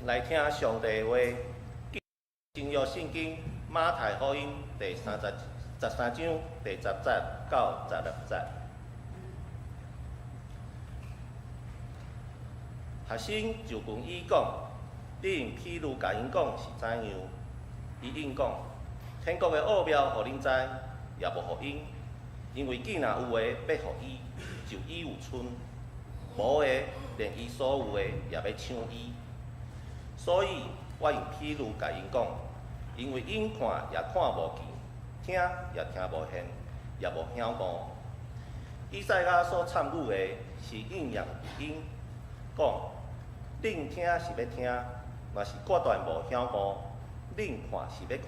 來聽上帝的話。新約聖經馬太福音第33章第10節到16節。學生就問伊講：你用譬喻共𪜶講是怎樣？伊應講：天國的奧妙予恁知，也無予𪜶，因為既若有的欲予伊，就已有賰；無的，連伊所有的也欲搶伊。所以我用譬喻共𪜶講，因為𪜶看也看無見，聽也聽無見，也無曉悟。以賽亞所參與的是應驗𪜶講：恁聽是欲聽，若是決斷無曉悟；恁看是欲看，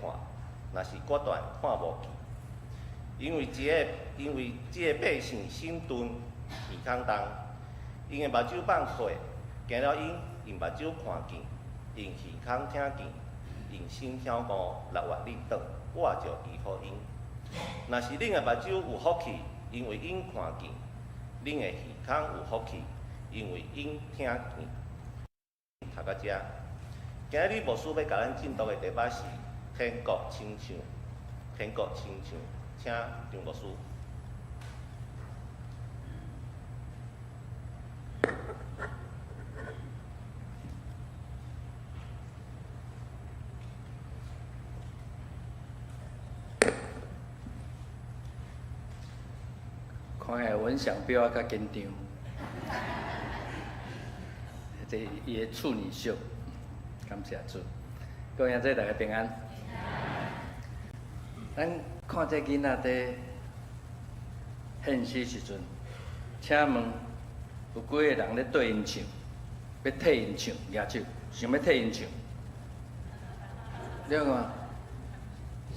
若是決斷看無見。因為這個百姓心鈍，耳孔重，𪜶的目睭放闊，驚了𪜶用目睭看見，用耳孔聽見，用心曉悟，若願意轉，我就醫好𪜶。若是恁的目睭有福氣，因為𪜶看見；恁的耳孔有福氣，因為𪜶聽見。讀到遮，今日牧師欲共咱進讀的題目是天國親像，天國親像，請張牧師。看起來阮上比我較緊張，這伊的處女秀，感謝主，各位兄弟大家平安。咱看這囡仔佇獻詩時陣，請問有幾个人咧對𪜶唱，欲替𪜶唱，舉手，想欲替𪜶唱？你看，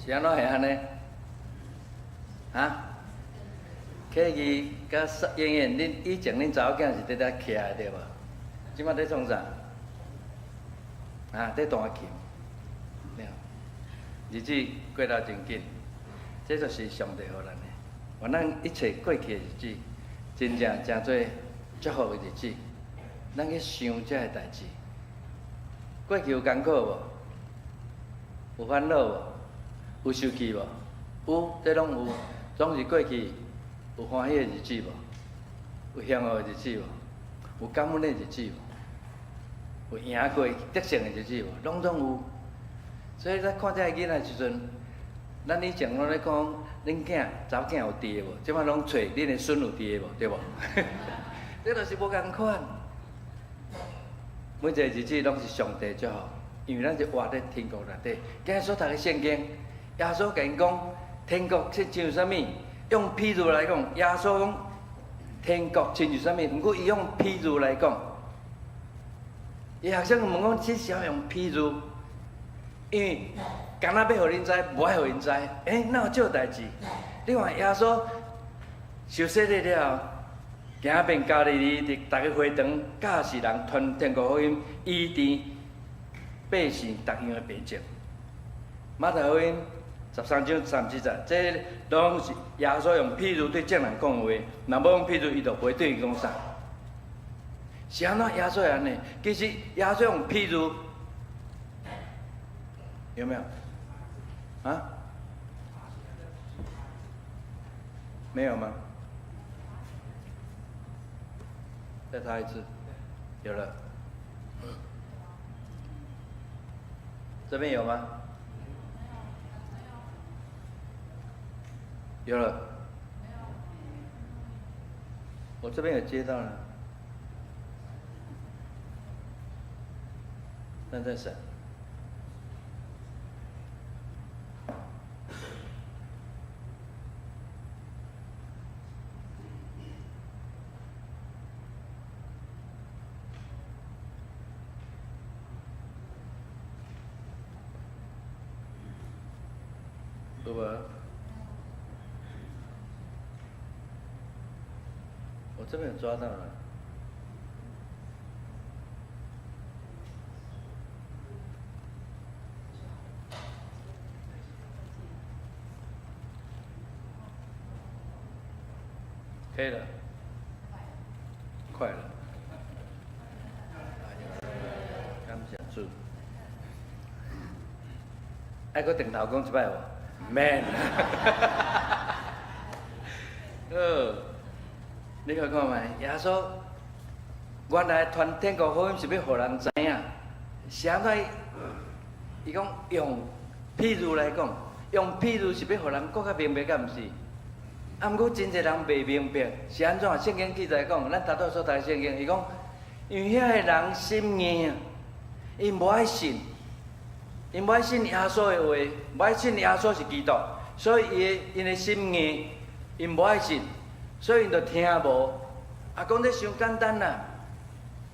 是按怎會按呢？啊？啟儀佮燕燕，恁以前恁查某囝是佇遮徛的對無？這擺佇創啥？啊，佇彈琴。對。日子過得真緊，這就是上帝予咱的。願咱一切過去的日子，真正成做祝福的日子。咱去想這个代誌，過去有艱苦無？有煩惱無？有受氣無？有，這攏有。總是過去有歡喜的日子無？有幸福的日子無？有感恩的日子無？有贏過得勝的日子無？攏總有。所以咱看這個囡仔時陣，咱以前攏咧講，恁囝查某囝有佇的無？這擺攏揣恁的孫有佇的無？對無？這就是無仝款。每一個日子攏是上帝祝福，因為咱是活佇天國內底。今日所讀的聖經，耶穌共𪜶講，天國親像啥物？用譬喻來講，耶穌講天國親像啥物？毋過伊用譬喻來講，伊學生問講，這是用譬喻？因為敢若欲予恁知，無愛予𪜶知。欸，哪有這代誌？你看耶穌受洗禮了後，行遍加利利，佇逐个會堂教示人傳天國福音，醫治百姓逐樣的病症。馬太福音13章37節，這攏是耶穌用譬喻對眾人講的話。若無用譬喻，伊就袂對𪜶講啥。是按怎耶穌會按呢？其實耶穌用譬喻，有沒有？啊？沒有嗎？再查一次，有了。這邊有嗎？有了。我這邊有接到了。那在閃。有無？我這邊有抓到了。可以了，快了。感謝主。主。愛閣轉頭講一擺無？免。好，你看看覓？耶穌原來傳天國福音是欲予人知影，是按怎？伊講用譬喻來講，用譬喻是欲予人閣較明白，敢毋是？啊，毋過真濟人袂明白，是按怎？聖經記載講，咱頭拄所讀聖經，伊講，因為遐个人心硬啊，𪜶無愛信，𪜶無愛信耶穌的話，無愛信耶穌是基督，所以伊的𪜶的心硬，𪜶無愛信，所以𪜶就聽無。啊，講得傷簡單啦，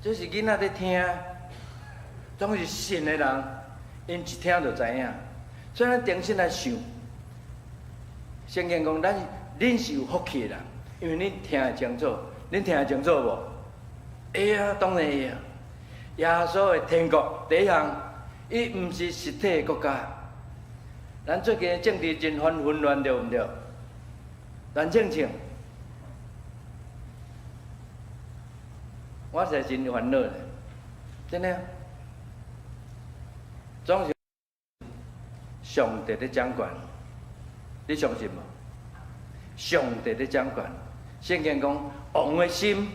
這是囡仔咧聽，總是信的人，𪜶一聽就知影。所以咱重新來想，聖經講咱。恁是有福氣的人，因為恁聽會清楚，恁聽會清楚無？會啊，當然會啊。耶穌的天國第一項，伊毋是實體的國家。咱最近的政治真煩混亂，對毋對？亂清清，我實在真煩惱咧，真的。總是上帝咧掌權，你相信無？上帝咧掌權，聖經講王的心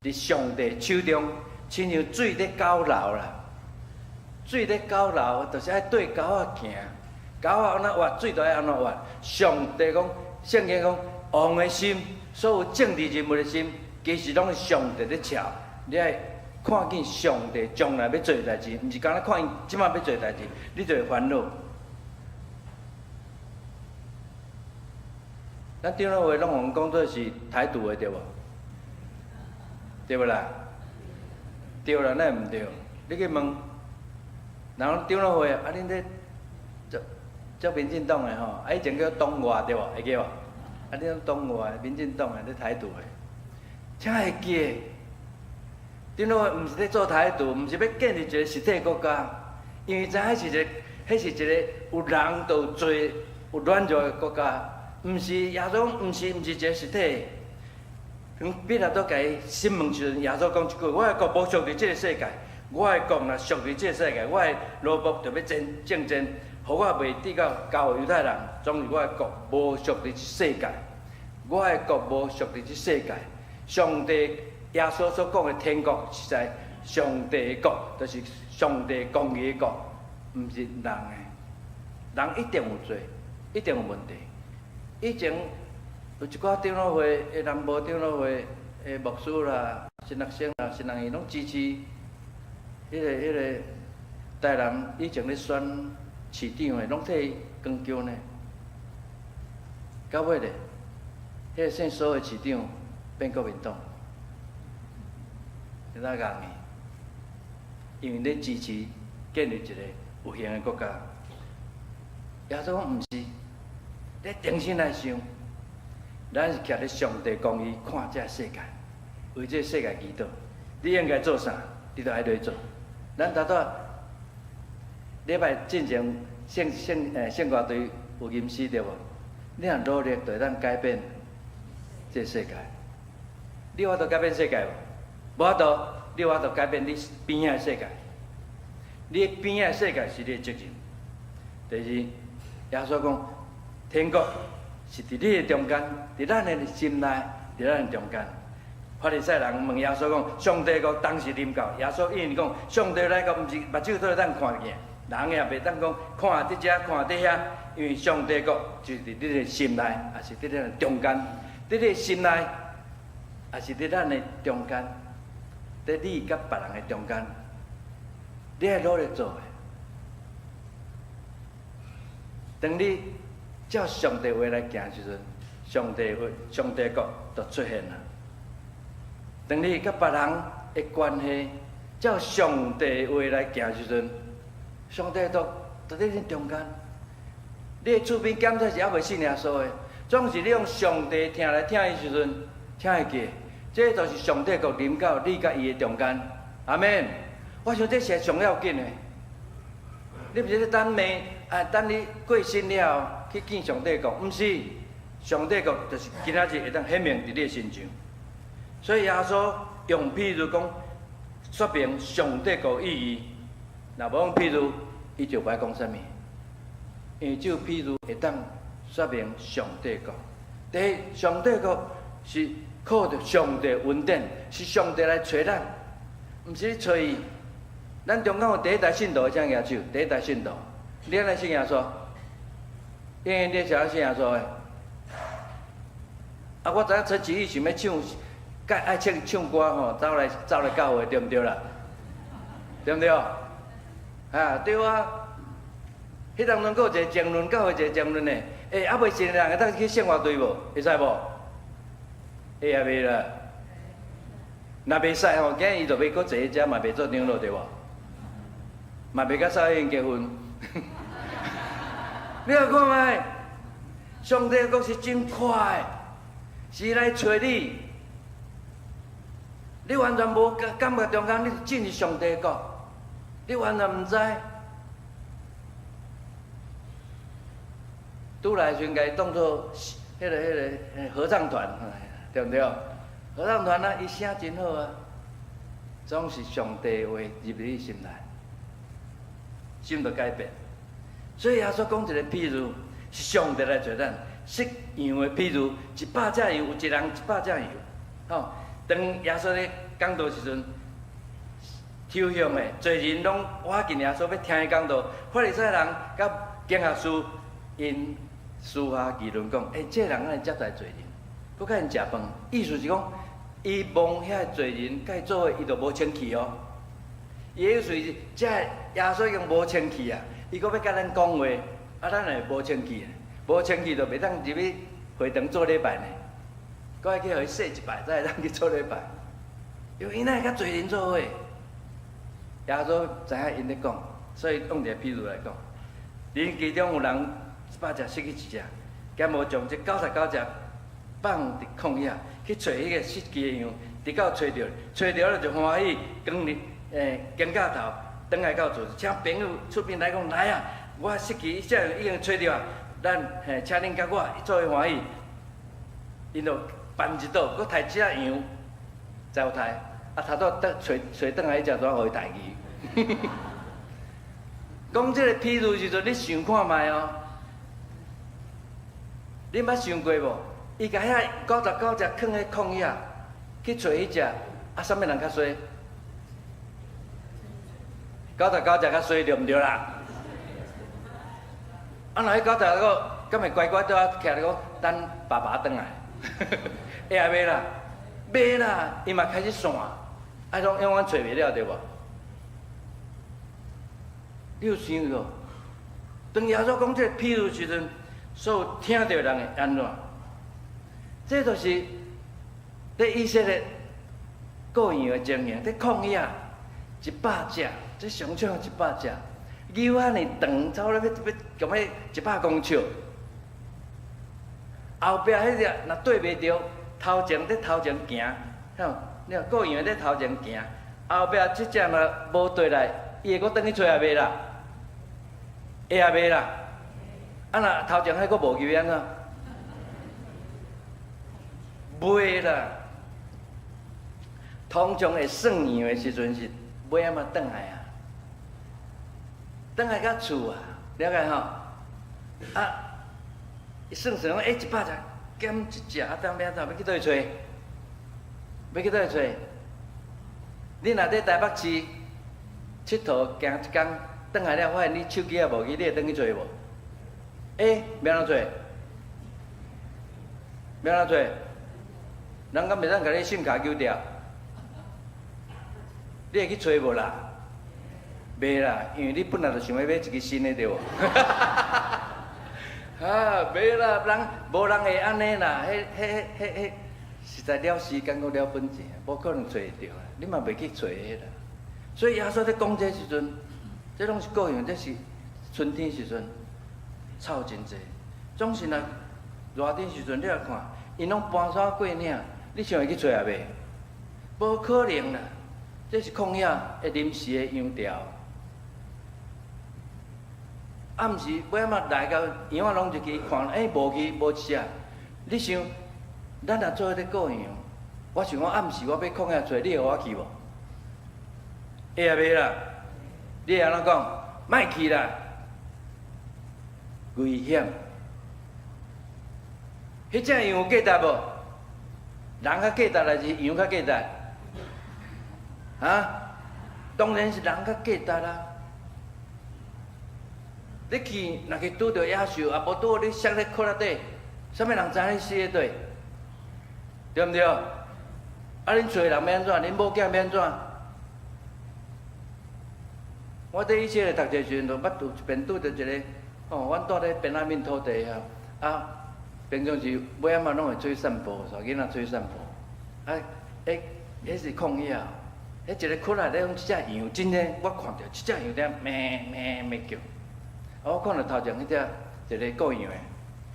佇上帝手中，親像水咧溝流啦。水咧溝流，就是愛對溝仔行，溝仔按怎挖，水就愛按怎挖。上帝講，聖經講，王的心，所有政治人物的心，其實攏是上帝咧操。你愛看見上帝將來欲做的代誌，毋是干焦看伊這馬欲做的代誌，你就會煩惱。咱長老會攏予人講做是台獨的對無？對無啦？對啦，哪會毋對？你去問，人講長老會啊，恁這做做民進黨的吼，啊以前叫黨外對無？會記無？啊，恁黨外民進黨的，咧台獨的，請會記？長老會毋是咧做台獨，毋是欲建立一個實體國家，因為知影彼是一個，彼是一個有人就有罪、有軟弱的國家。毋是耶穌，毋是毋是一個實體。當彼拉多共伊審問時陣，耶穌講一句：我的國無屬佇這個世界，我的國若屬佇這個世界，我的奴僕就欲爭競爭，予我袂至到交予猶太人。總是我的國無屬佇這世界，我的國無屬佇這世界。上帝耶穌所講的天國，實在上帝的國，就是上帝公義的國，毋是人的。人一定有罪，一定有問題。以前有一寡長老會的南部長老會的牧師啦、神學生啦、神學院攏支持彼個台南以前咧選市長的，攏替伊扛轎呢。到尾咧，彼個姓蘇的市長變國民黨，會當共伊，因為咧支持建立一個有形的國家。耶穌講毋是。你重新來想，咱是徛佇上帝公義看這個世界，為這個世界祈禱。你應該做啥，你就愛來做。咱頭拄禮拜進前聖聖聖歌隊有吟詩對無？你若努力，就會當改變這個世界。你有法度改變世界無？無法度，你有法度改變你邊仔的世界。你邊仔的世界是你的責任。第二，耶穌講。天國是佇你的中間，佇咱的心內，佇咱的中間。法利賽人問耶穌講：上帝國當時臨到？耶穌應講：上帝來到，毋是目睭都會當看見，人也袂當講看佇遮看佇遐，因為上帝國就是佇你的心內，也是佇咱的中間。佇你的心內，也是佇咱的中間，佇你佮別人的中間，你愛努力做的。當你照上帝話來行時陣，上帝話、上帝國就出現啦。當你佮別人的關係照上帝話來行時陣，上帝就佇恁中間。你的厝邊檢查是猶未信耶穌的，總是你用上帝疼來疼伊時陣，請會記，這就是上帝國臨到你佮伊的中間。阿們。我想這是上要緊的。你毋是咧等命啊？等你過身了後去見上帝國，毋是，上帝國就是今仔日會當顯明佇你的身上。所以耶穌用譬喻講說明上帝國意義。若無用譬喻，伊就無愛講啥物。因為只有譬喻會當說明上帝國。第一，上帝國是靠著上帝恩典，是上帝來揣咱，毋是你揣伊。咱中間有第一代信徒，請舉手。第一代信徒，你按怎信耶穌？因為你是按怎信耶穌的？啊，我知影陳啟宇想欲唱，佮愛唱唱歌吼，走來教會，對毋對啦？對毋對？啊，對啊。彼當陣閣有一個爭論，教會一個爭論呢。欸，猶未信的人會當去聖樂隊無？會使無？會啊袂啦？若袂使吼，今日伊就欲閣坐佇遮嘛，袂做長老對無？嘛袂佮蕭英結婚。你來看覓？上帝國是真快，是來揣你。你完全無感覺中間，你進入上帝國，你完全毋知。拄來時陣，共伊當做彼個合唱團，對毋對？合唱團啊，伊聲真好啊，總是上帝話入你心內，心就改變。所以耶穌講一個譬喻，是上帝來做咱失羊的譬喻，100隻羊，有一人一百隻羊，吼。當耶穌咧講道時陣，抽象的，濟人攏倚近耶穌欲聽伊講道，法利賽人佮經學士𪜶私下議論講：欸，這個人按呢接待罪人，閣佮𪜶食飯，意思是講，伊摸遐罪人，佮伊做伙，伊就無清氣哦。伊意思是，這耶穌已經無清氣啊，伊閣欲佮咱講話，啊，咱會無清氣，無清氣就袂當入去會堂做禮拜呢。閣愛去予伊洗一擺，才會當去做禮拜。因為𪜶愛佮罪人做伙，耶穌知影𪜶咧講，所以用一個譬喻來講，恁其中有人一百隻失去一隻，敢無將這99隻放佇曠野去揣彼個失去的羊，直到揣著，揣著了就歡喜，扛佇肩胛頭，轉來到厝，請朋友出面來講，來啊，我失去彼隻羊已經揣著啊，咱嘿，請恁佮我做伙歡喜。𪜶就辦一桌，閣刣一隻羊，才有刣。啊，頭拄轉揣揣轉來彼隻，怎予伊刣去？講這個譬喻時陣，你想看覓哦？你捌想過無？伊共遐99隻囥佇曠野，去揣彼隻，啊，啥物人較衰？99隻較衰，對毋對啦？啊，若彼99個，敢會乖乖佇遐徛咧講等爸爸轉來？會啊袂啦？袂啦，伊嘛開始散，啊，攏永遠揣袂了，對無？你有想過？當耶穌講這個譬喻時陣，所有聽著人會按怎？這就是佇以色列羔羊的情形，佇曠野一百隻，這上少一百隻，牛按呢長，差不多欲欲共欲100公尺。後壁彼隻若對袂著，頭前佇頭前行，吼，你看羔羊佇頭前行，後壁這隻若無對來，伊會閣轉去揣啊袂啦？會啊袂啦？啊若頭前彼閣無去按怎？袂啦。通常會算羊的時陣是尾仔嘛轉來啊，轉來到厝啊，了解吼？啊，算算講，欸，100隻減一隻，啊，當欲按怎？欲去佗位揣？欲去佗位揣？你若佇台北市𨑨迌行一工，轉來了發現你手機也無去，你會轉去揣無？欸，欲按怎揣？欲按怎揣？人敢袂當共你 SIM 卡丟掉？你會去揣無啦？袂啦，因為你本來就想欲買一支新的對無？啊，袂啦，人無人會按呢啦，彼、彼、彼、彼，實在了時間閣了本錢，無可能揣會著啦。你嘛袂去揣彼啦。所以耶穌咧講這時陣，這攏是羔羊，這是春天時陣，草真濟。總是若熱天時陣，你來看，𪜶攏搬山過嶺，你想會去揣啊袂？無可能啦！這是曠野的臨時的羊牢。暗時尾仔嘛來到羊仔攏入去看，欸，無去無一隻。你想，咱若做彼個羔羊，我想講暗時我欲曠野揣，你會予我去無？會啊袂啦？你會按怎講？莫去啦，危險。彼隻羊有價值無？人較價值還是羊較價值？啊？當然是人較價值啦。你去，若去拄著野獸，也無拄好你摔咧窟仔底，啥物人知你死咧佗？對毋對？啊，恁厝的人欲按怎？恁某囝欲按怎？我佇以色列讀冊時陣，就捌有一遍拄著一个，吼，阮住咧便雅憫土地啊，啊，平常時尾仔嘛攏會出去散步，帶囡仔出去散步。啊，彼彼是曠野，彼一个窟仔內底，一隻羊，真的，我看著一隻羊佇遐咩咩咩叫。啊，我看著頭前彼隻一个顧羊的，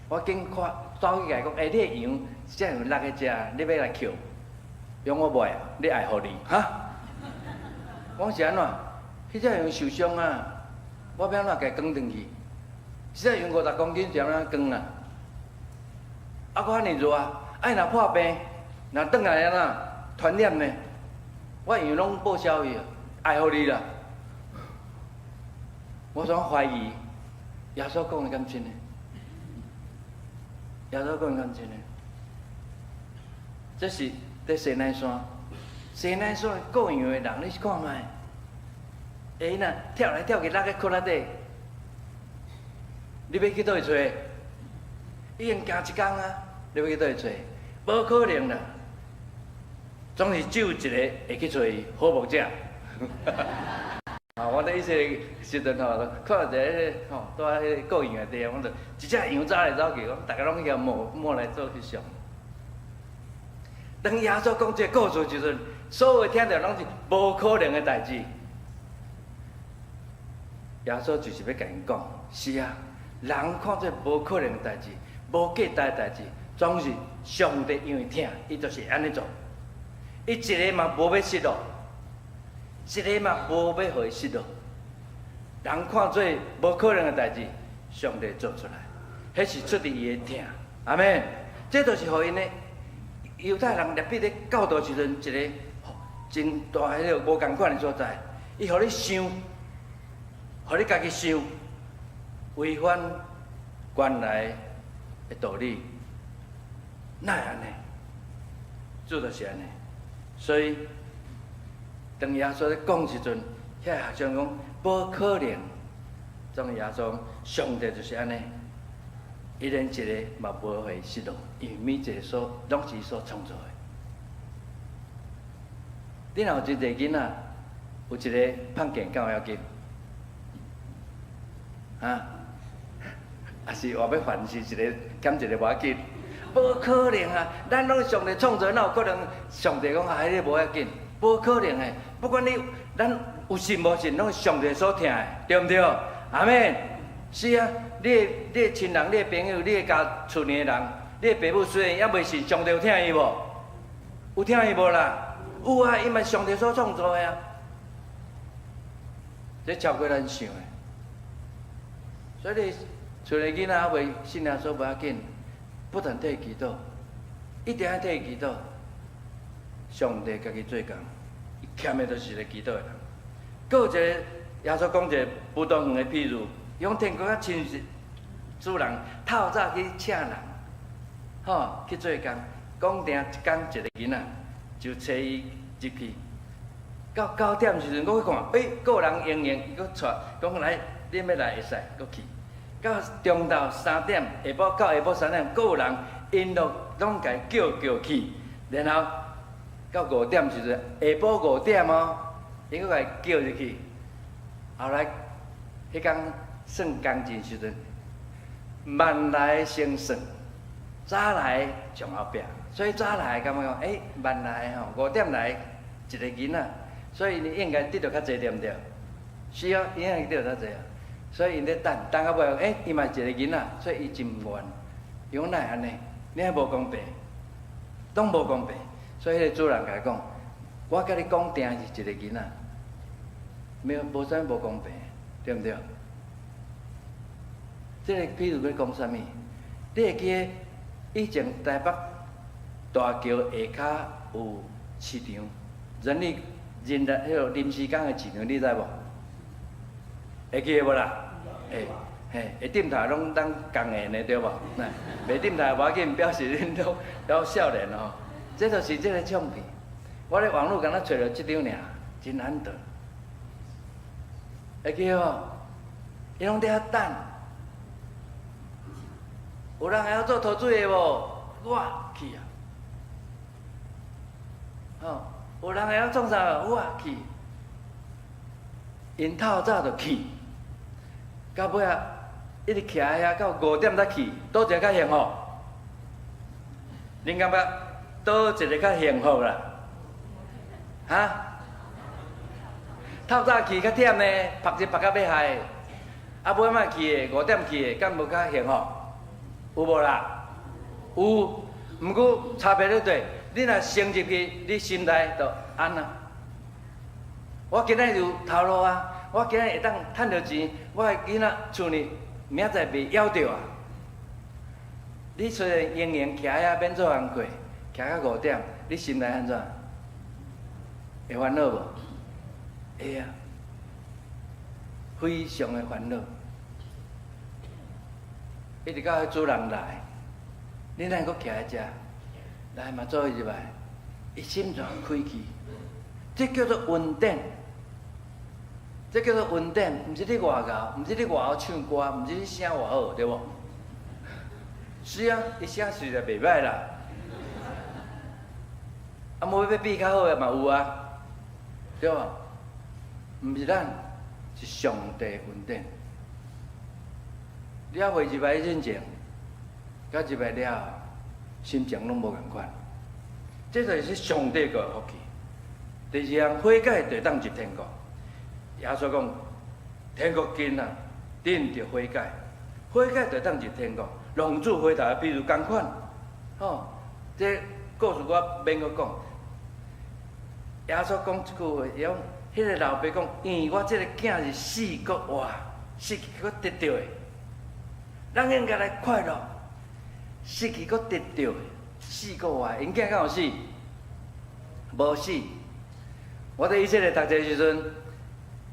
我緊看走去共伊講，欸，你的羊，這隻羊落彼隻，你欲來抾？伊講我無愛，你愛予你，哈？我講是按怎？彼隻羊受傷啊，我欲按怎共伊扛轉去？這隻羊50公斤是按怎扛啊？啊，閣遐爾熱啊！啊，伊若破病，若轉來按怎？傳染呢？我羊攏報銷去，愛予你啦。我總懷疑耶穌講的敢真的？耶穌講的敢真的？這是佇西奈山，西奈山顧羊的人，你試看覓？欸，若跳來跳去，落去窟仔底，你欲去佗位揣？已經行一工啊，你欲去佗位揣？無可能啦，總是只有一个會去揣伊，好牧者。啊，我佇以色列時陣吼，看著一个吼，蹛佇彼个顧羊的地方，就一隻羊走來走去，講逐家攏去共摸摸來做翕相。當耶穌講這个故事時陣，所有聽著攏是無可能的代誌。耶穌就是欲共𪜶講，是啊，人看做無可能的代誌、無價值的代誌，總是上帝因為疼，伊就是按呢做。伊一个嘛無欲失落，一个嘛無欲予伊失落。人看做無可能的代誌，上帝做出來，彼是出佇伊的疼。阿們，這就是予𪜶的猶太人立比咧教導時陣一个真大彼个無仝款的所在，伊予你想，予你家己想，違反原來的道理，哪會按呢？主就是按呢。所以，當耶穌咧講時陣，遐個學生講無可能。總耶穌上帝就是按呢，伊連一个嘛無會失落，因為每一个所攏是伊所創造的。你若有真濟囡仔，有一个胖健敢有要緊？啊？抑是話欲凡事一个減一个無要緊？無可能啊！咱攏是上帝創造，哪有可能上帝講啊？彼个無要緊？無可能的。不管你咱有信無信，攏是上帝所疼的，對毋對？阿們。是啊，你的親人、你的朋友、你的家厝裡的人，你的爸母雖然猶未信，上帝有疼伊無？有疼伊無啦？有啊，伊嘛是上帝所創造的啊。這超過咱想的。所以你厝裡囡仔猶未信耶穌無要緊，不斷替伊祈禱，一定愛替伊祈禱。上帝家己做工，伊欠的就是一个祈禱的人。閣有一個耶穌講一个葡萄園的譬喻，伊講天國較親像主人透早去請人，吼去做工，講定一工一個銀仔，就揣伊入去。到9點時陣，閣去看，欸，閣有人應應，伊閣帶，講來，恁欲來會使，閣去。到中晝三點，下晡到下晡三點，閣有人𪜶都攏共伊叫叫去，然後到五點時陣，下晡五點哦，伊閣共伊叫入去。後來，彼工算工錢時陣，慢來先算，早來上後壁，所以早來感覺講，欸，慢來吼，五點來一個囡仔，所以𪜶應該得著較濟對毋對？是啊，應該得著較濟啊。所以𪜶咧等，等到尾，欸，伊嘛是一個囡仔，所以伊真毋願。伊講哪會按呢？你遐無公平，攏無公平。所以彼個主人共伊講，我共你講定是一個囡仔，沒有無啥物無公平，對毋對？這个譬喻咧講啥物？你會記得以前台北大橋下跤有市場，人力人力彼個臨時工的市場，你知無？會記得無啦？會，嘿，會點頭攏當仝的呢，對無？那袂點頭無要緊，表示恁都都少年吼。這就是這个唱片，我咧網路敢若揣著這張爾，真難得。會記無？伊攏佇遐等。有人會曉做塗水的無？我去啊！吼，有人會曉創啥？我去。𪜶透早就去，到尾仔一直徛遐到5點才去，佗一个較幸福？恁感覺佗一个較幸福啦？哈？透早去較忝呢，曝日曝甲欲害，啊尾仔去的5點去的，敢無較幸福？有無啦？有，毋過差別咧佇，你若先入去，你心內就安啊。我今仔日有頭路啊，我今仔日會當趁著錢，我的囡仔厝裡明仔載袂枵著啊。你雖然閒閒徛遐免做工課，徛到五點，你心內按怎？會煩惱無？會啊，非常的煩惱。一直到彼主人來，你哪會閣徛佇遮？來嘛做伙入來，伊心就開去，這叫做恩典。這叫做恩典，毋是你偌𠢕，毋是你偌曉唱歌，毋是你聲偌好，對無？是啊，伊聲實在袂䆀啦。啊，無欲比較好的嘛有啊，對無？毋是咱，是上帝恩典。你猶未入來進前，佮入來了後，心情攏無仝款。這就是上帝的福氣。第二項，悔改就當入天國。耶穌講：天國近啊，恁著悔改，悔改就當入天國。浪子回頭比喻仝款，吼，這故事我免閣講。耶穌講這句話，伊講，彼个老爸講，因為我這个囝是死閣活，失去閣得著的，咱應該來快樂。失去閣得著的，死閣活，𪜶囝敢有死？無死。我佇以色列讀冊時陣，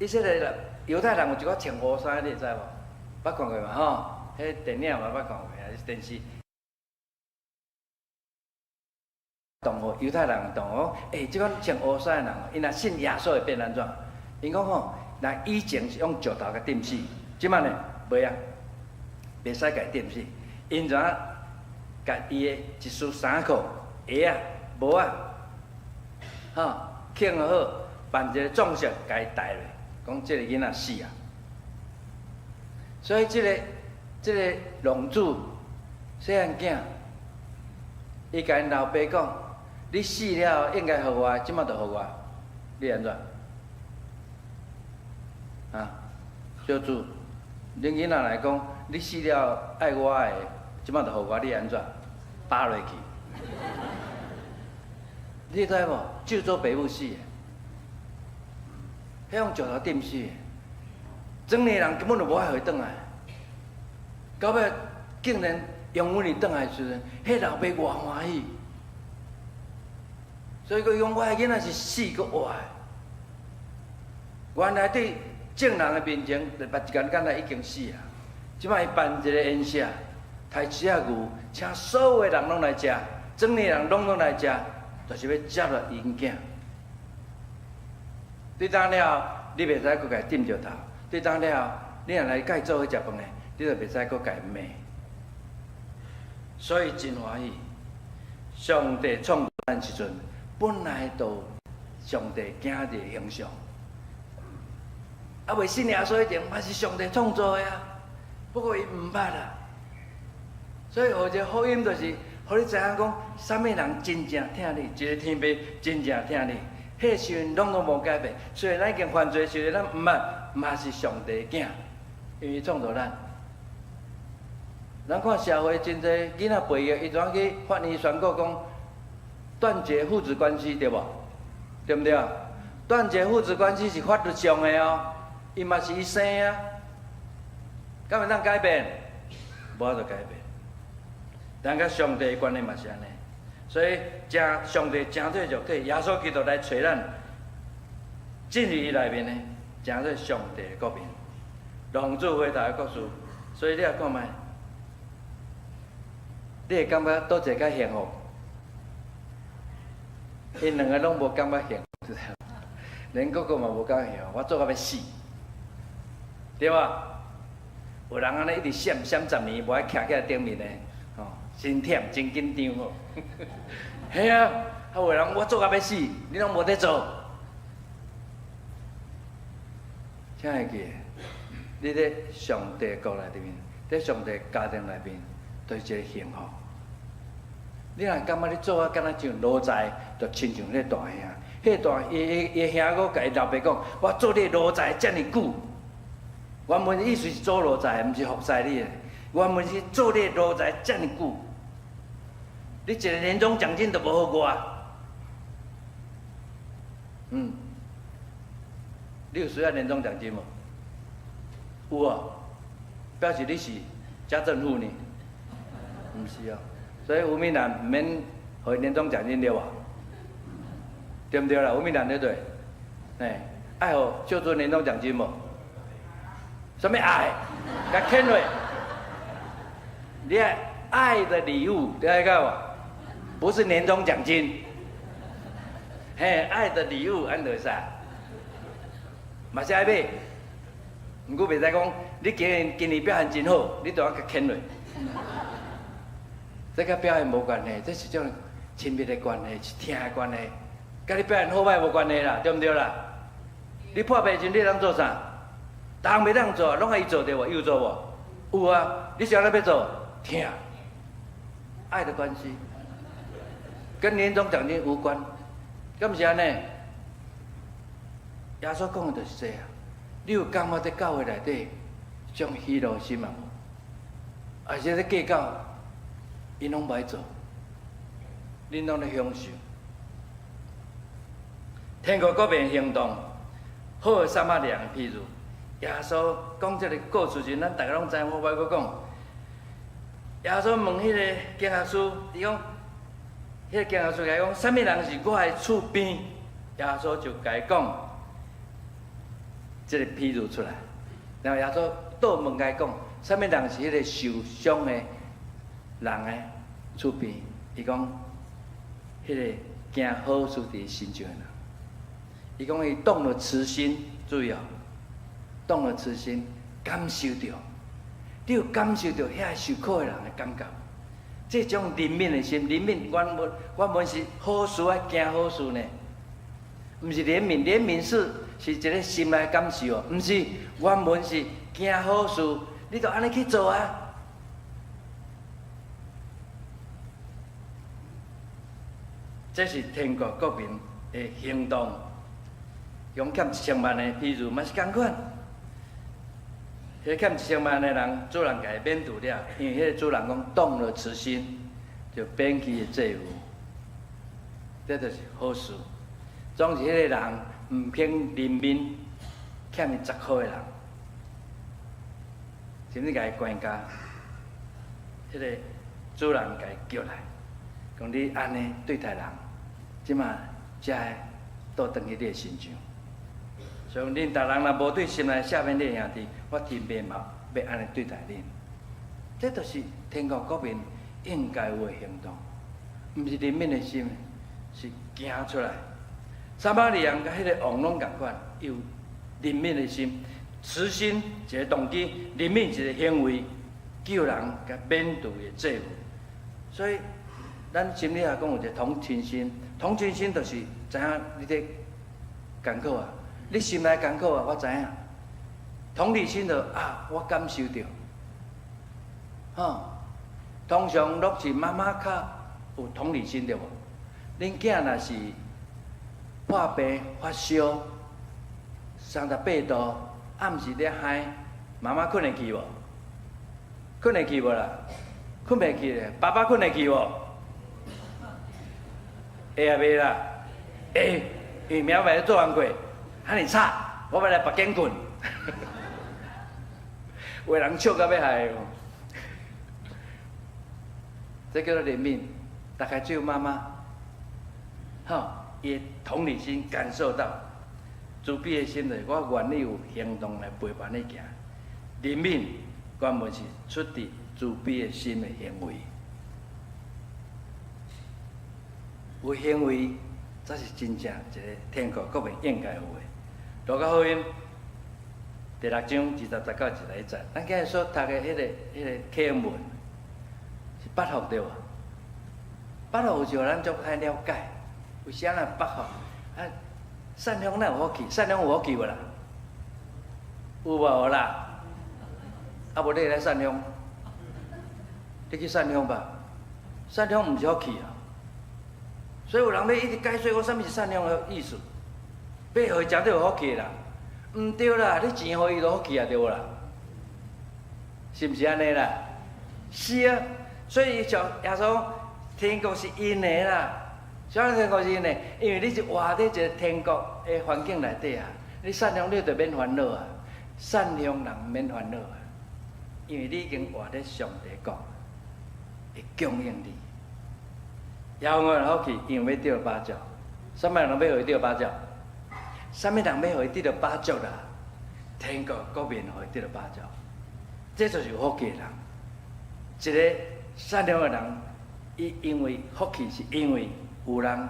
以色列猶太人有一寡穿烏衫，你會知無？捌看過嘛？吼，彼電影嘛捌看過，還是電視？同學猶太人同學，欸，這款穿烏衫的人，𪜶若信耶穌會變按怎？𪜶講吼，若以前是用石頭共釘死，這擺呢，袂啊，袂使共伊釘死。𪜶怎共伊的一束衫褲、鞋仔、帽仔，吼，囥好，扮一个裝飾，共伊戴落，講這个囡仔死啊。所以這个浪子細漢囝，伊共𪜶老爸講：你死了後應該予我，這擺就予我，你按怎？啊，小主，恁囡仔來講，你死了愛我的，這擺就予我，你按怎？扒落去。你知無？咒詛爸母死的，彼用石頭釘死的，庄的人根本就無愛予伊轉來。到尾竟然容阮伊轉來的時陣，彼老爸偌歡喜。所以伊講，我的囡仔是死閣活的。原來佇眾人的面前，目一眼敢若已經死啊！這擺伊辦一个宴席，刣一隻牛，請所有的人攏來食，庄的人攏總來食，就是欲接落𪜶囝。對當了後，你袂使閣共伊釘石頭；對當了後，你若來共伊做伙食飯的，你就袂使閣共伊罵。所以真歡喜，上帝創造咱時陣，本來就上帝囝的形象。啊，未信耶穌以前，嘛是上帝創造的啊。不過伊毋捌啊。所以，予一个福音就是，予你知影講，啥物人真正疼你，一个天父真正疼你。彼個時陣攏總無改變，雖然咱已經犯罪，雖然咱毋捌，嘛是上帝囝，因為創造咱。咱看社會真濟囡仔背逆，伊怎去法院宣告講斷絕父子關係，對無？對毋對？斷絕父子關係是法律上的哦，伊嘛是伊生啊，敢會當改變？無法度改變。咱佮上帝的關係嘛是按呢，所以誠上帝成做肉體，耶穌基督來揣咱，進入伊內面呢，成做上帝的國民。浪子回頭的故事，所以你來看覓，你會感覺佗一个較幸福？𪜶兩个攏無感覺幸福，連哥哥嘛無感覺幸福，我做甲欲死，對無？有人按呢一直閃閃10年，無愛徛起來頂面的，吼，真忝，真緊張吼。嘿啊，啊有人我做甲欲死，你攏無佇做。請會記，你佇上帝國內面，佇上帝家庭內面，就是一個幸福。你若感覺你做啊，敢若像奴才，就親像彼个大兄。彼个大伊伊伊兄閣共伊老爸講：我做你奴才遮爾久。原文意思是做奴才，毋是服侍你的。原文是做你奴才遮爾久，你一個年終獎金都無予我。你有需要年終獎金無？有啊，表示你是家政婦呢？毋是哦，所以吳明蘭毋免予伊年終獎金對無？對毋對啦？吳明蘭對對？哎，愛予秀珠年終獎金無？啥物愛？共牽落，你愛愛的禮物，對個無？不是年終獎金。嘿，愛的禮物按就會使，嘛是愛買。毋過袂使講，你今年今年表現真好，你就愛共牽落。這佮表現無關係，這是種親密的關係，是疼的關係，佮你表現好䆀無關係啦，對毋對啦？你破病時陣，你通做啥？逐項袂當做，攏愛伊做對無？伊有做無？有啊，你是按怎欲做？疼，愛的關係，跟年終獎金無關，敢毋是按呢？耶穌講的就是這啊。你有感覺佇教會內底，這種喜樂心啊無？還是咧計較，𪜶攏無愛做，恁攏咧享受。天國國民行動，好的撒瑪利亞人譬如耶穌講這个故事時，咱逐家攏知，我無愛閣講。耶穌問彼個經學師，伊講，彼個經學師共伊講，啥物人是我的厝邊？耶穌就共伊講這个譬喻出來。然後耶穌倒問共伊講，啥物人是彼個受傷的人的厝邊？伊講，彼個行好事佇伊身上的人。伊講伊動了慈心，注意哦，動了慈心，感受著，你有感受著遐受苦的人的感覺，這種憐憫的心，憐憫原文原文是好事愛行好事呢，毋是憐憫，憐憫是是一個心內感受哦，毋是原文是行好事，你就按呢去做啊。這是天國國民的行動。用欠1000萬的，譬如嘛是仝款。彼個欠1000萬的人，主人共伊免除了，因為彼個主人講動了慈心，就免去伊的債務。這就是好事。總是彼個人毋肯憐憫欠伊10箍的人，甚至共伊關監。彼個主人共伊叫來，講你按呢對待人，這馬才會倒轉去你的身上。所以恁逐人若無對心內赦免恁兄弟，我天父嘛欲按呢對待恁。這就是天國國民應該有的行動，毋是憐憫的心，是行出來。撒瑪利亞人佮彼个王攏仝款，有憐憫的心、慈心一个動機，憐憫一个行為，救人共免除伊的債務。所以，咱心理學講有一个同情心，同情心就是知影你佇艱苦啊。你心內艱苦啊，我知影。同理心就啊，我感受著，吼。通常攏是媽媽較有同理心對無？恁囝若是破病發燒，38度，暗時咧嗨，媽媽睏會去無？睏會去無啦？睏袂去咧，爸爸睏會去無？會啊袂啦？會，因為明仔載做工課。遐爾吵，我欲來別間睏。有的人笑甲欲害哦。這叫做憐憫，大概只有媽媽，吼，伊的同理心感受到，慈悲的心就是我願意有行動來陪伴你行。憐憫原文是出自慈悲的心的行為。有行為才是真正一个天國國民應該有的。路加福音第六章20節到21節，咱今日所讀的彼个課文是八福對無？八福有時候咱足歹了解，為啥咱八福？啊，善良哪有福氣？善良有福氣無啦？有無啦？啊，無你來善良，你去善良吧。善良毋是福氣啊。所以有人欲一直解說講啥物是善良的意思，欲予伊食著有福氣啦，毋對啦，你錢予伊就福氣啊，對無啦？是毋是按呢啦？是啊，所以像耶穌天國是𪜶的啦，啥物天國是𪜶的？因為你是活佇一个天國的環境內底啊，你善良你就免煩惱啊，善良人免煩惱啊，因為你已經活佇上帝國，會供應你。枵餓人福氣，因為欲得著飽足。啥物人欲予伊得著飽足？啥物人欲予伊得著飽足啦？天國國民予伊得著飽足，這就是有福氣的人。一个善良的人，伊因為福氣，是因為有人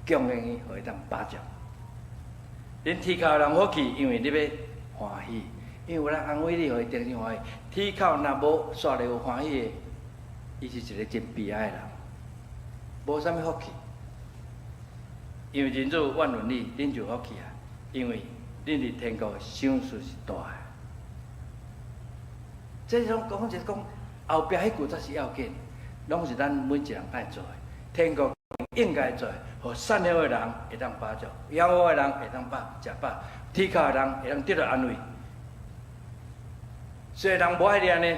供應伊，予伊當飽足。恁啼哭的人福氣，因為你欲歡喜，因為有人安慰你，予伊重新歡喜。啼哭若無煞咧有歡喜的，伊是一个真悲哀的人。無啥物福氣，因為人子怨恨你，恁就有福氣啊！因為恁佇天國的賞賜是大的。這種講就是講後壁彼句才是要緊，攏是咱每一人愛做的。天國應該做的，予善良的人會當飽足，枵餓的人會當飽食飽，啼哭的人會當得著安慰。雖然人無愛你按呢，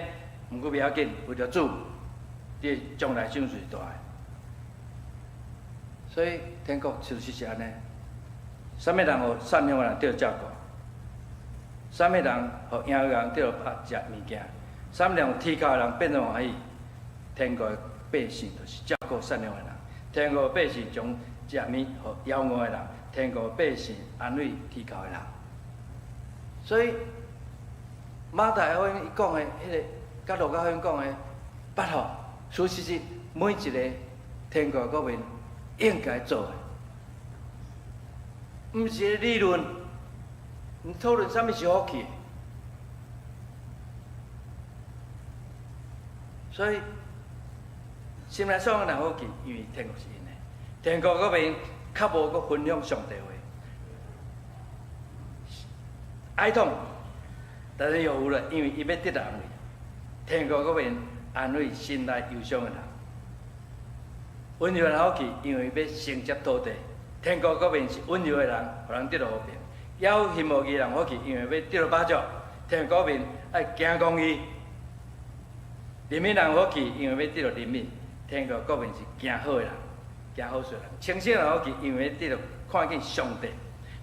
毋過袂要緊，為著主，你將來賞賜是大的。所以天國其實是按呢，啥物人予善良的人得著照顧，啥物人予枵餓人得著食物件，啥物人予啼哭的人變做歡喜。天國的百姓就是照顧善良的人，天國的百姓將食物予枵餓的人，天國的百姓安慰啼哭的人。所以馬太福音伊講的彼个，佮路加福音講的八福，事實是每一个天國國民應該做的，毋是理論，毋討論啥物是福氣。所以心內爽的人福氣，因為天國是𪜶的。天國國民較無閣分享上帝話，哀痛，但是有福了，因為伊欲得著安慰。天國國民安慰心內憂傷的人。溫柔人福氣，因為欲承接土地。天國國民是溫柔的人，予人得著和平。曉興慕義人福氣，因為欲得著飽足。天國國民愛行公義。憐憫人福氣，因為欲得著憐憫。天國國民是行好的人，行好事的人。清醒人福氣，因為欲得著看見上帝。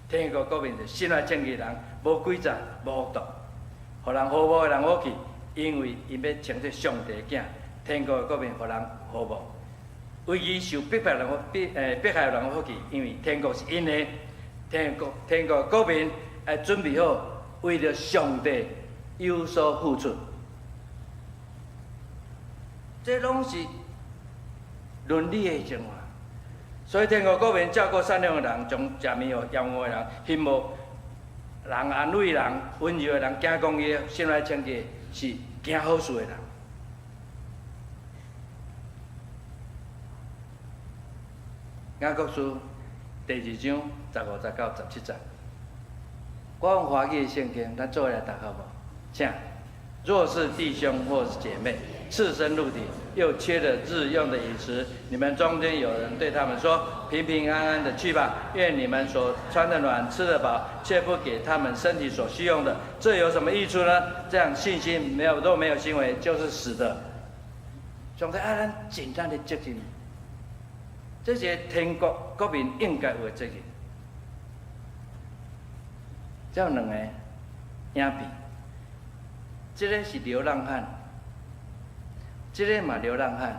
天國國民是心內清潔人，無詭詐，無惡毒。予人和睦的人福氣，因為𪜶欲稱做上帝的囝。天國國民予人和睦。為義受迫害人迫害人福氣，因為天國是𪜶的。天國國民愛準備好，為著上帝有所付出。這攏是倫理的精華。所以天國國民照顧善良的人，將食物予枵餓的人，興慕人安慰人，溫柔的人，行公義，心內清潔，是行好事的人。雅各書第二章15節到17節，我用華語的聖經，咱做伙來讀好無？請。若是弟兄或是姐妹赤身露體，又缺了日用的飲食，你們中間有人對他們說：平平安安的去吧，願你們所穿的暖，吃得飽，卻不給他們身體所需用的，這有什麼益處呢？這樣信心沒有若沒有行為，就是死的。上帝愛咱盡咱的責任，這是天國國民應該有的責任。這有兩个影片。這个是流浪漢，這个嘛流浪漢。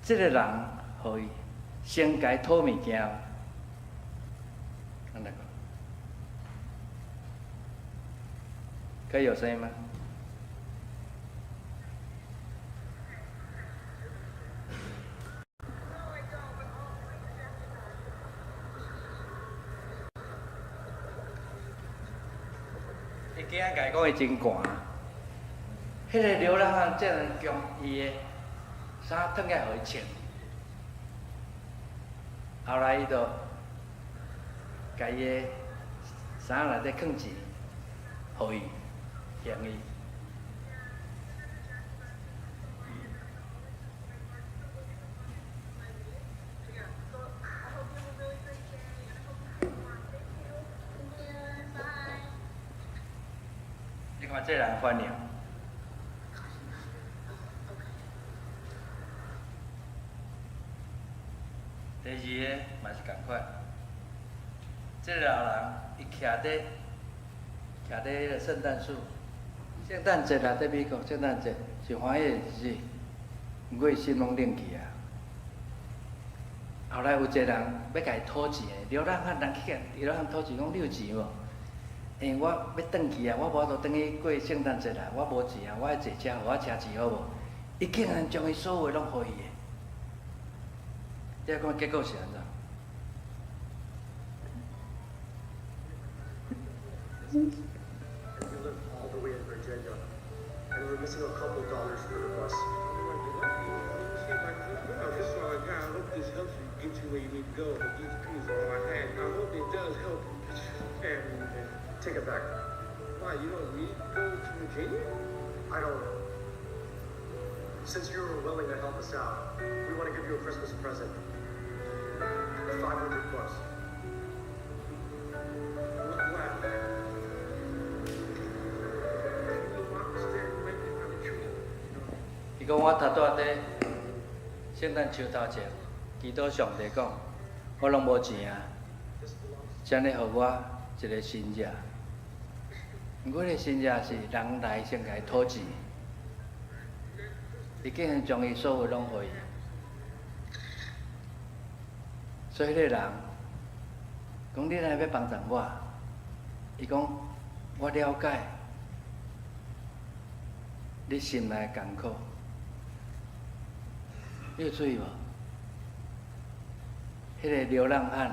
這个人予伊先共伊討物件，按呢講，可以有聲音嗎？伊囝共伊講伊真寒，彼個流浪漢竟然將伊的衫脫起來予伊穿，後來伊就共伊的衫內底囥錢，予伊還伊。你看這人反應。第二个嘛是仝款，這个老人伊徛佇彼个聖誕樹，聖誕節啊，佇美國聖誕節是歡喜的日子，毋過伊心攏冷去啊。後來有一個人欲共伊討錢的，流浪漢人去共流浪漢討錢，講你有錢無？因為我欲轉去啊，我無法度轉去過聖誕節啊，我無錢啊，我愛坐車，予我車錢好無？伊竟然將伊所有的攏予伊的。你來看結果是按怎？ We live all the way in Virginia, and we're missing a couple dollars for the bus. This is all I got. I hope this helps you get you where you need to go. But these pennies are all I had. I hope it does help you. And Take it back. Why, you don't need to go to Virginia? I don't. Since you were willing to help us out, we want to give you a Christmas present. $500. Why? I'm standing right there by the tree. 伊講我頭拄仔佇聖誕樹頭前，祈禱上帝講，我攏無錢啊，請你予我一个神跡。毋過彼个神跡是人來先共伊討錢，伊竟然將伊所有攏予伊。所以彼個人講你若欲幫助我，伊講我了解你心內的艱苦。你有注意無？彼個流浪漢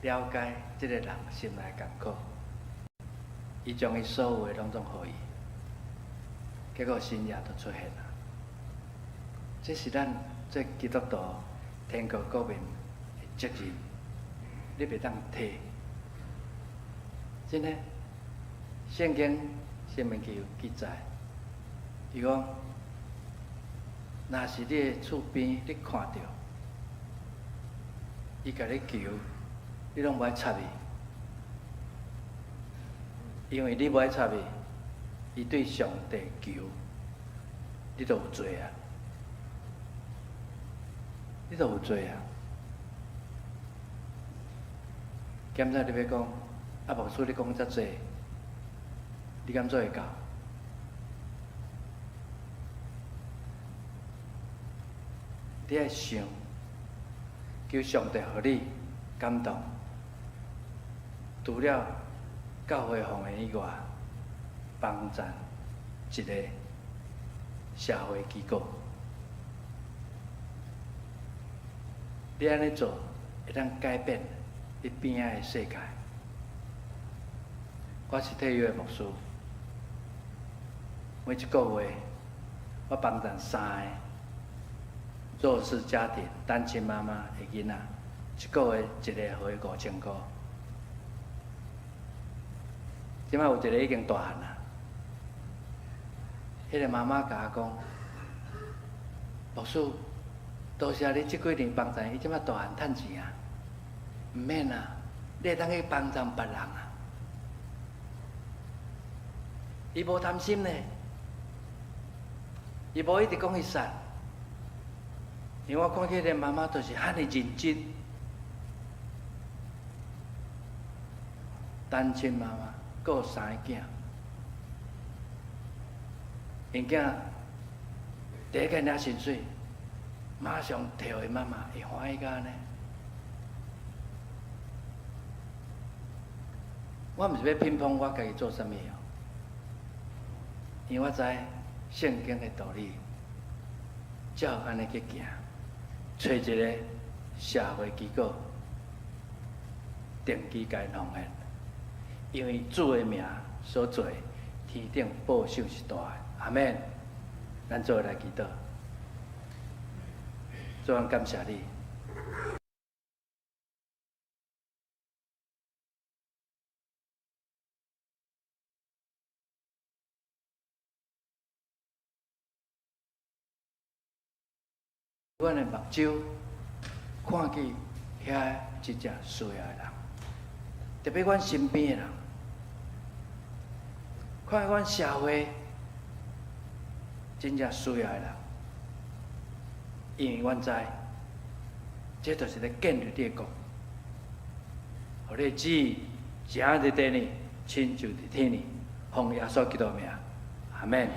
了解這個人心內艱苦，伊將伊所有的攏總予伊，結果神跡就出現啦。這是咱做基督徒天國國民的責任，你袂當退。真的，聖經申命記有記載，伊講，若是你的厝邊你看著，伊共你求，你攏無愛插伊，因為你無愛插伊，伊對上帝求，你就有罪啊！你就有罪啊！檢查你欲講，啊，牧師你講遮濟，你敢做會到？你愛想，求上帝予你感動，除了教會奉獻以外，幫贊一个社會機構。你按呢做，會當改變你邊仔的世界。我是退休的牧師，每一個月我幫贊三个弱勢家庭、單親媽媽的囡仔，一個月一个予伊5000箍。這擺有一个已經大漢啦，彼個媽媽共我講，牧師，多謝你這幾年幫贊伊，這擺大漢趁錢啊，毋免啊，你會當去幫贊別人啊。伊無貪心呢，伊無一直講伊殺，因為我看見彼個媽媽就是遐爾認真，單親媽媽，顧三个囝，𪜶囝第一個領薪水，馬上提予𪜶媽媽，會歡喜甲按呢。我毋是欲評判我家己做啥物哦，因為我知聖經的道理，照按呢去行，揣一个社會機構，定期共𪜶奉獻，因為主的名所做，天頂報賞是大的。阿們。咱做伙來祈禱，主，阮感謝你。阮的目睭看見遐真正需要的人，特別阮身邊的人，看見阮社會真正需要的人，因為阮知，這就是咧建立你的國，予你的旨意成佇地呢，親像佇天呢，奉耶穌基督的名，阿們。